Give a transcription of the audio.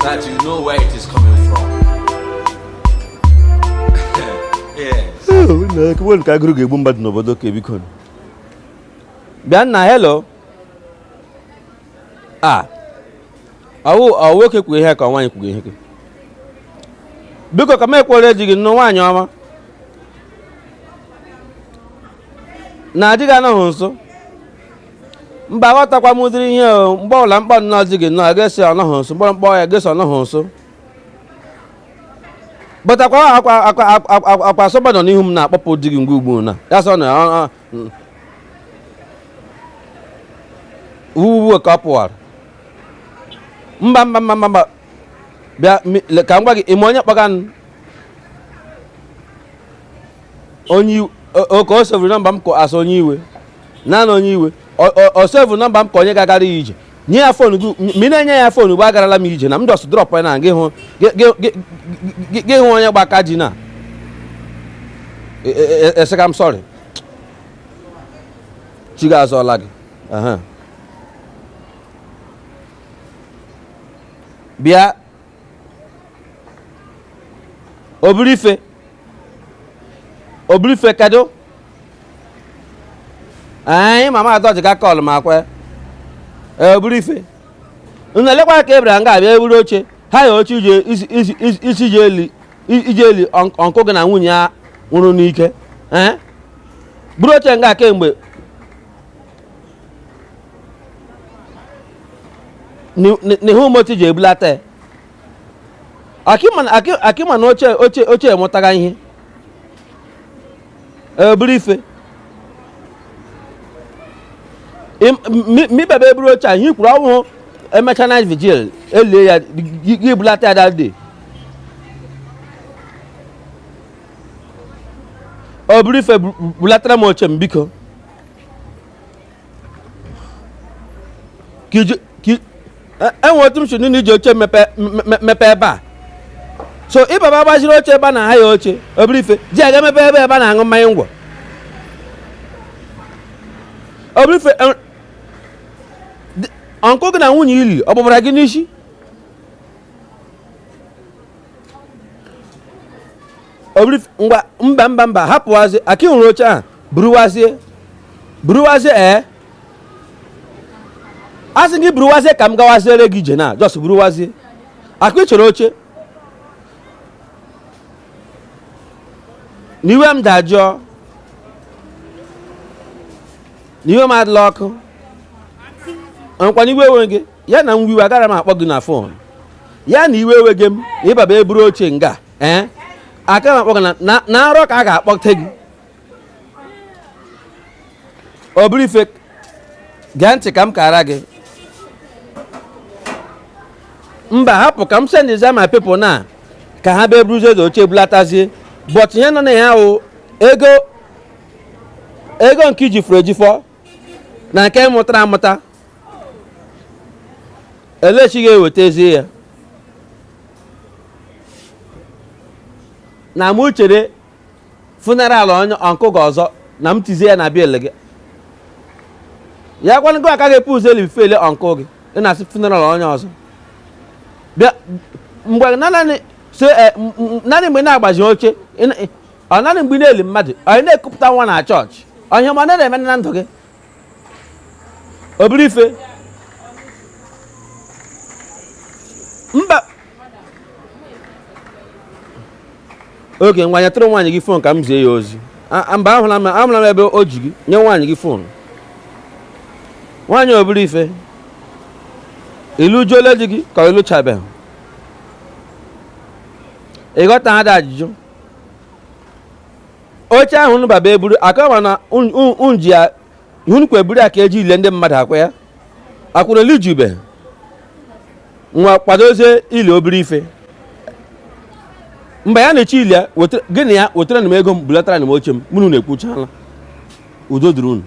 That you know where it is coming from. Yes. Nna ka agụrụ ga-egbu mmadụ n'obodo ka biko. Bịa nna, hello. A ọwụ ọ nwoke kwuru ihe ka ọ nwaanyị kwuru ihe gị. Biko ka m ekwere di gị nnọọ nwaanyị ọma. Na di gị anọghị nso. Mba, aghọtakwa m ụdịrị ihe o. Mgbe ọbụla m kpọ nnọọ di gị nnọọ ga-esi ọnọghị nso, mgbe m kpọ ya ga-esi ọnọghị nso. But akwa akwa akwa akwa akwa asọba nọ n'ihu m na-akpọpụ di gị ngwa ugbu na ya sọ na ugbu ka ọ pụwara. Mba mba mba mba mba, bịa ka m gwa gị, ị ma onye kpọga m onye ka o sevuru nọmba m ka asa onye iwe naanị onye iwe o sevu nọmba m ka onye ga-agara ya ije. Nye ya phone gị, ma ị na-enye ya phone ugbu agarala m ije na m just drop ya na gị hụ gị hụ onye gbaka ji na eseka m sorry, chi gị azọọla gị. Bịa oburu ife oburu ife, kedu anyị mama adọji ga call m akwa oburu ife unu elekwa ka ebere nga abịa eburu oche ha ya oche ije isi ije eli ije eli uncle gị na nwunye ya nwụrụ n'ike. Ee, buru oche nga kemgbe n'ihu moto ji ebulata ya. Akịma na oche oche oche emụtaga ihe eburu ife mibebe eburu oche a ihe kwuru ọnwụ emecha night vigil elie ya gị bulata ya that day. O buru ife bulatara m oche m biko. Enwe otu m si nụ na iji oche mepe mepe ebe a so ịbaba gbaziri oche ebe a na-aha ya oche obere ife ji aga mepe ebe ebe a na-aṅụ mmanya ngwọ obere ife. Uncle gị na nwunye ili ọ gbabara gị n'isi obere ife. Ngwa, mba mba mba, hapụwazi aka hụrụ oche ahụ, buruwazie buruwazie. Ee, a sị gị buruwazie ka m gawaziere gị ije na just buruwazie akụ ị chere oche na iwe m dajụọ na iwe m adịla ọkụ nkwana iwe ewe gị ya na nwa iwe agara m akpọ gị na phone ya na iwe ewe gị m na ịbaba eburu oche nga. Ee, aka m akpọ gị na arọ ka a ga-akpọte gị obere ife. Gee ntị ka m kara gị. Mba, hapụ ka m sendizie my people na ka ha bịa eburuzie eze oche bulatazie, but ihe nọ na ya wụ ego ego nke ijifuru ejifọ na nke mụtara amụta elechi ga-ewetazie ya na mụ chere funeral onye uncle gị ọzọ na m tizie ya na bill gị ya kwanụ gị aka ga-epu ụzọ eli fele uncle gị ị na-asị funeral onye ọzọ bịa mgbe naanị so naanị mgbe ị na-agbazi oche ọ naanị mgbe ị na-eli mmadụ ọ ị na-ekupụta nwa na chọọchị onye ma na-eme na ndụ gị obere ife. Mba, oge ngwa nyetụrụ nwaanyị gị phone ka m zie ya ozi. Mba, ahụla m ebe o ji gị nye nwaanyị gị phone. Nwaanyị obere ife, ilu juola di gị ka ịlụchabeghị? Ịghọta ha dị ajụjụ oche ahụ unu baba eburu aka ma na unji ya unu kwa eburu ya ka eji ile ndị mmadụ akwa ya akwụrụ elijube nwa kwadozie ili obere ife. Mgbe ya na-eche ili ya gịnị ya wetara m ego m bulatara m oche m mụnụ na-ekwuchala udo dịrị unu.